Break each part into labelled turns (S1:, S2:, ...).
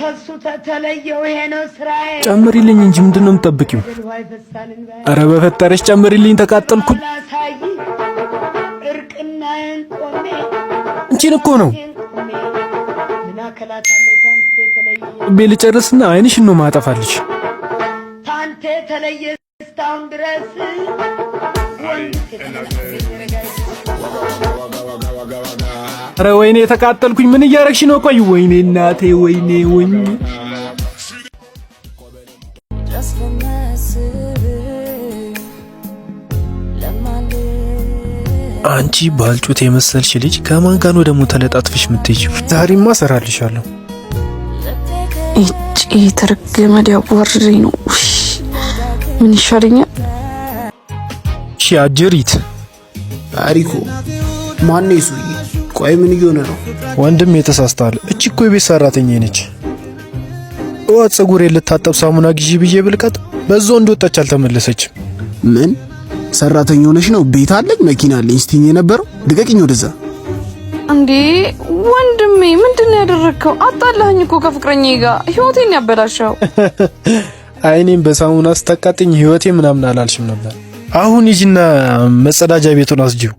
S1: ተሱ ተተለየው ይሄ ነው ስራዬ።
S2: ጨምሪልኝ እንጂ ምንድን ነው የምትጠብቂው?
S1: ውሃ ይፈሳል እንባዬ።
S2: ኧረ በፈጠረሽ ጨምሪልኝ፣ ተቃጠልኩኝ።
S1: ላሳይ እርቅናዬን ቆሜ።
S2: አንቺን እኮ ነው።
S1: ቆሜ ምን አከላታለሁ ታንተ የተለየ።
S2: ቤ ልጨርስና አይንሽን ነው ማጠፋልሽ።
S1: ታንተ የተለየ እስካሁን ድረስ ወንድ
S2: ኧረ ወይኔ የተቃጠልኩኝ። ምን እያረግሽ ነው? ቆይ ወይኔ እናቴ፣ ወይኔ ወይኔ።
S3: ድረስ ለማስብ ለማል
S2: አንቺ ባልጩት የመሰልሽ ልጅ ከማን ጋር ነው ደግሞ ተለጣጥፈሽ የምትሄጂው? ዛሬማ እሰራልሻለሁ።
S4: እጭ የተረገመ ሊያዋርደኝ ነው። ውይ፣ ምን ይሻለኛል?
S2: እሺ አጀሪት።
S5: ታሪኩ ማነው የሰውዬ? ቆይ ምን እየሆነ ነው?
S2: ወንድም የተሳስተሃል። እቺ እኮ የቤት ሰራተኛ ነች። ጠዋት ፀጉሬን ልታጠብ ሳሙና ግዢ ብዬ ብልቀጥ በዛው እንደወጣች አልተመለሰችም።
S5: ምን ሰራተኛ ሆነሽ ነው? ቤት አለኝ መኪና አለኝ ስትይኝ የነበረው? ልቀቂኝ ወደዛ።
S4: እንዴ ወንድሜ፣ ምንድን ነው ያደረግከው? አጣላኸኝ እኮ ከፍቅረኛዬ ጋር፣ ህይወቴን ያበላሸው።
S2: አይኔም በሳሙና ስታቃጥኝ ህይወቴ ምናምን አላልሽም ነበር። አሁን ሂጂና መጸዳጃ ቤቱን አስጂው።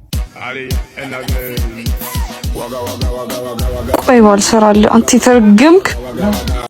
S4: ቆይ ባልሰራልህ አንተ የተረገምክ።